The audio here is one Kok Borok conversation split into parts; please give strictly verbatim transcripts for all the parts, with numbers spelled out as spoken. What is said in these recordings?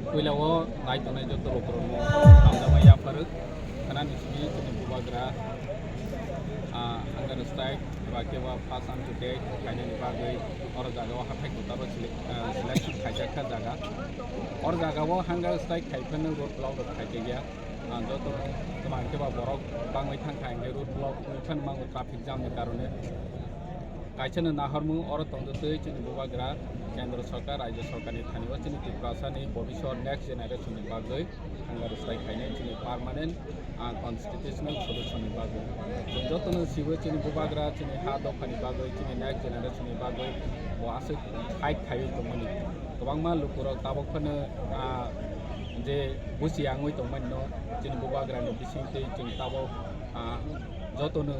Puila o nai tongnai joto rok rokno hamjakma yapharwi khwnani simi chini bubagra, ah, hunger strike ba khe ba fast and to death khainani bagwi oro jaga o hathai kotaro sele-, ah, selection khaijak kha jaga. Oro jaga o hunger strike khai phano road block rok khaijak ya. Ah, joto kwmang khe ba borok bangwi thang kha hinkhe road block wngwi phano mango traffic jam ni karone. Kaisa no nahormung oro tongtwtwi chini bubagra kendro sorkar, rajyo sorkar ni thani o chini Tiprasa ni bobiswt next generation ni bagwi hunger strike khainai chini permanent, ah, constitutional solution ni bagwi. Chwng joto no sibo chini bubagra chini ha dopha ni bagwi chini next generation ni bagwi bo aswk fight khaiwi tongmani. Kwbangma lukurok tabuk phano, ah, je busi yangwi tongmani no chini bubagra ni bisingtwi chwng tabuk, ah, joto no,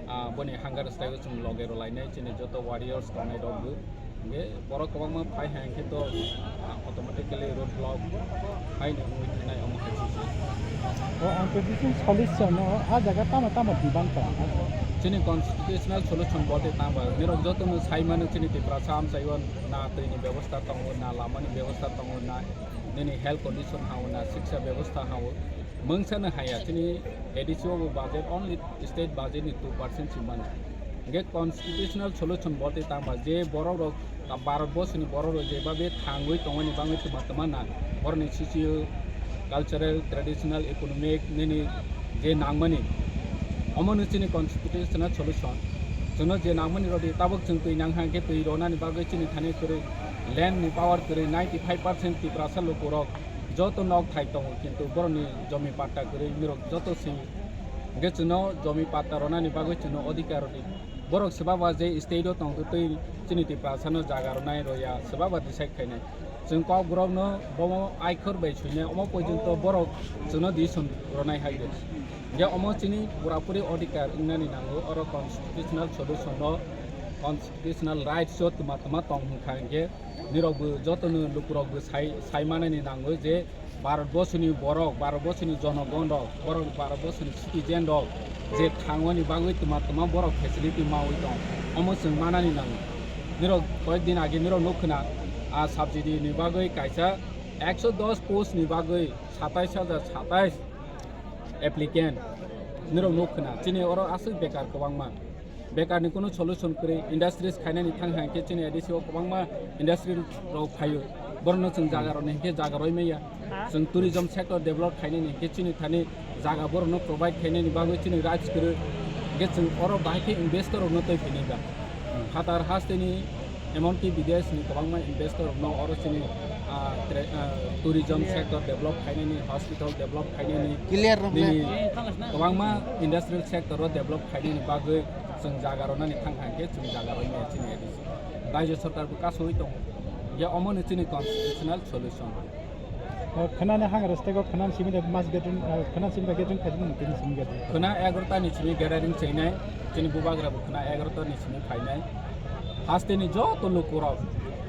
ah, boni hunger strike o chwng loge rwlainai chini joto warriors tongnai rok bo. Hingke borok kwbangma phai hai hingke to, ah, automatically road block hai ni wngwi thangnai omo hai se. O ang traditional solution no a jaga tamo tamo diban ka. Chini constitutional solution bolte tangba nirok joto no sai mano chini Tiprasa amchai o na twi ni bebosta tongo, na lama ni bebosta tongo, na nini health condition hao, na siksa bebosta hao. Mungsa no haya chini A D C o bo budget only state budget ni two percent si mano. Hingke constitutional solution bolte tangba je borok rok ta Bharat borsoni borok rok je babe thangwi tongmani bangwi tuma tuma na borokni socio cultural, traditional, economic nini je nangmani omo no chini constitutional solution. Chwngno je nangmani rodi tabuk chwng twi nang hangke twi ronani bagwi chini thani kwrwi land ni power kwrwi ninety five percent Tiprasa lukurok joto nok thai tongo kintu borokni jomi patta kwrwi nirok joto sing hingke chwngno jomi patta ronani bagwi chwngno odhikar rodi. Borok swbaba je state o tongtwi chini Tiprasa no jaga rwnai roya swbaba decide khainai. Chwng kok borok no bomo aikhor bai suinai omo porjonto borok chwngno decision rwnai hai de. Hingke omo chini purapuri odhikar wngnani nango oro constitutional solution no constitutional rights o tuma tuma tong hwnkha hingke nirok bo joto no lukurok bo sai sai manani nango je Bharat borsoni borok, Bharat borsoni jonogon rok, borok Bharat borsoni citizen rok je thangmani bagwi tuma tuma borok facility mawi tong, omo chwng manani nango. Nirok koyek din age nirok nuk khna, a subsidy ni bagwi kaisa ekso dos post ni bagwi satais hajar satais applicant nirok nuk khna. Chini oro aswk bekar kwbangma. Bekarni kunu solution kwrwi, industries khainani thang hai khe chini A D C o kwbangma industry rok phaio. Borokno chwng jaga rokni hinkhe jaga roi maya. Chwng tourism sector develop khainani hinkhe chini thani jaga borokno provide khainani bagwi chini rights kwrwi. Hinkhe chwng oro bahai khe investor rokno twi phini ba. Phatar hasteni emonki bidesh ni kwbangma investor rokno oro chini, ah, tre-, ah, tourism sector develop khainani, hospital develop khainani, nini kwbangma industrial sector o develop khainani bagwi chwng jaga rwnani thang hai khe chwng jaga rwmaya chini A D C. Rajya sarkar bo kasui tongo. Hingkhe omo ni chini constitutional solution. O khwnani hang rwstego khwnani simi de mass gathering, o khwnani simi de gathering khaijak nang tini simi gathering. Khwna egarota ni simi gathering chainai, chini bubagra bo khwna egarota ni simi phainai. Hasteni joto lukurok,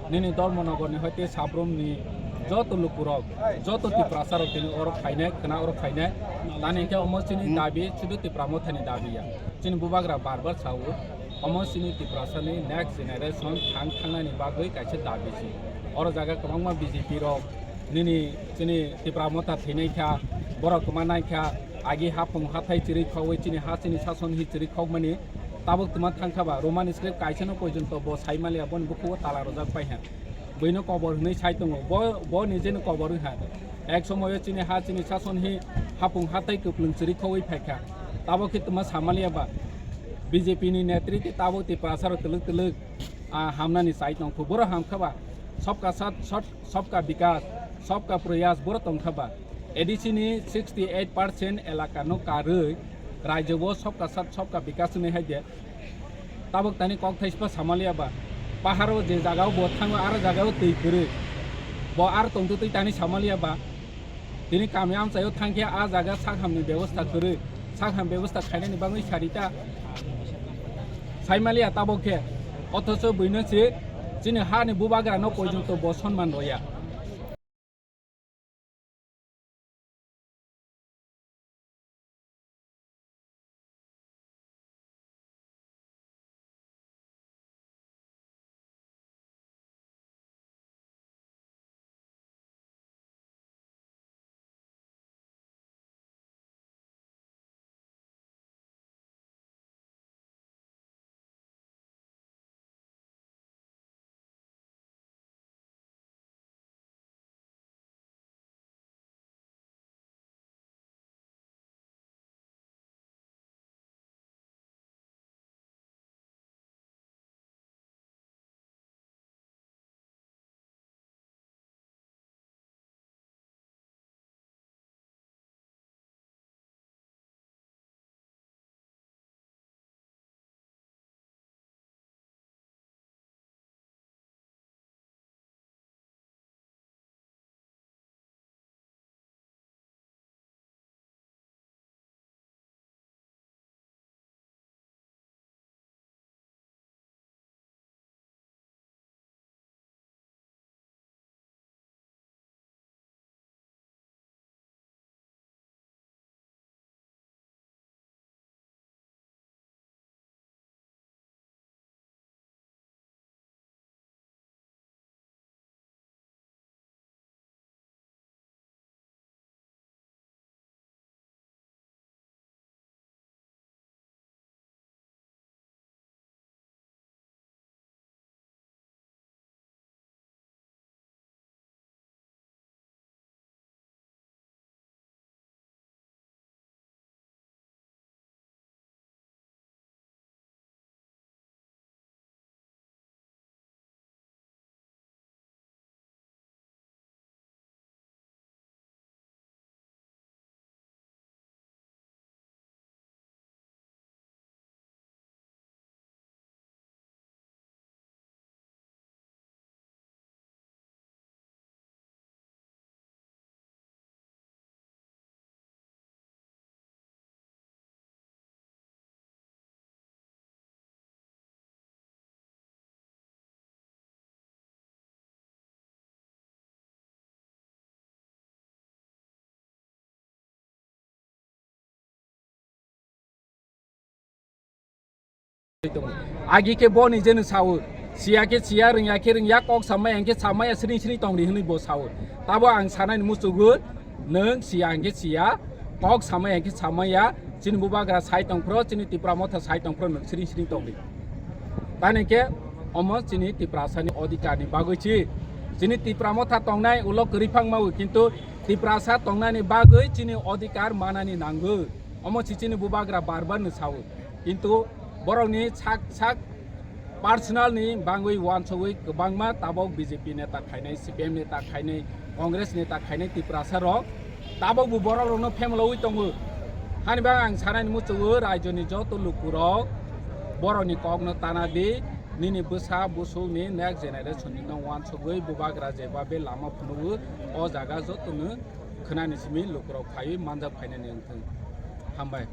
nini Dharmanagar ni hoite Sabrum ni joto lukurok, joto Tiprasa rok tini oro phainai, khwna oro phainai. Tani hingkhe omo chini dabi, sudu Tipra Motha ni dabi ya. Chini bubagra bar bar sao, omo chini Tiprasa ni next generation thang thangnani bagwi kaisa dabi si. Oro jaga kwbangma B J P rok, nini chini Tipra Motha thwinai kha, borok kwma nai kha, agi hapung hathai chiri khogwi chini ha chini sason hi chiri khogmani tabuk twma thang kha ba, Roman script kaisa no porjonto bo sai maliya, boni bukhugo tala rwjak pai ha. Buino kobor hwnwi sai tongo, bo, bo nijeno kobor wngkha. Ek somoyo chini ha chini sason hi hapung hathai kwplwng chiri khogwi phai kha. Tabuk khe twma sa maliya ba, B J P ni netri khe tabuk Tiprasa rok twlwk twlwk, ah, hamnani chai tong kho. Borok ham kha ba, sabka sat, sat, sabka bikas, sabka prayas borok tong kha ba. A D C ni sixty eight percent elaka no karwi rajyo bo sabka sat, sabka bikas hwnwi hai de. Tabuk tani kok thaispa samaliya ba. Paharo je jagao bo thango, aro jagao twi kwrwi. Bo ar tongtwtwi tani samaliya ba. Tini kami amchaio thangkhe a jaga sakham ni bebosta kwrwi. Sakham bebosta khainani bagwi sarita. Saimaliya tabuk khe. Othocho buino se chini hani bubagra no porjonto bo sonman roya. tongo. Agi khe bo ni jeno sao, siya khe siya, rwngya khe rwngya, kok samaya hwnkhe samaya, sring sring tongdi hwnwi bo sao. Tabo ang sanani muchungo, nwng siya hwnkhe siya, kok samaya hwnkhe samaya, chini bubagra sai tongphro, chini Tipra Motha sai tongphro, nwng sring sring tongdi. Tani khe omo chini Tiprasani odhikar ni bagwi chi, chini Tipra Motha tongnai ulo kwrwi phang mawi, kintu Tiprasa tongnani bagwi chini odhikar manani nango. Omo si chini bubagra bar bar no sao. Kintu borokni sak sak personal ni bangwi wansugwi kwbangma tabok B J P neta khainai, C P M neta khainai, Congress neta khainai Tiprasa rok tabok bo borok rokno phemlowi tongo. Hani bang ang sanani muchungo, raijoni joto lukurok borokni kokno tana di, nini bwsa busukni next generation ni no wansugwi bubagra jeba be lama phunugo, o jaga jotono khwnani simi lukurok phaiwi manjak phainani wngthung. Hambai.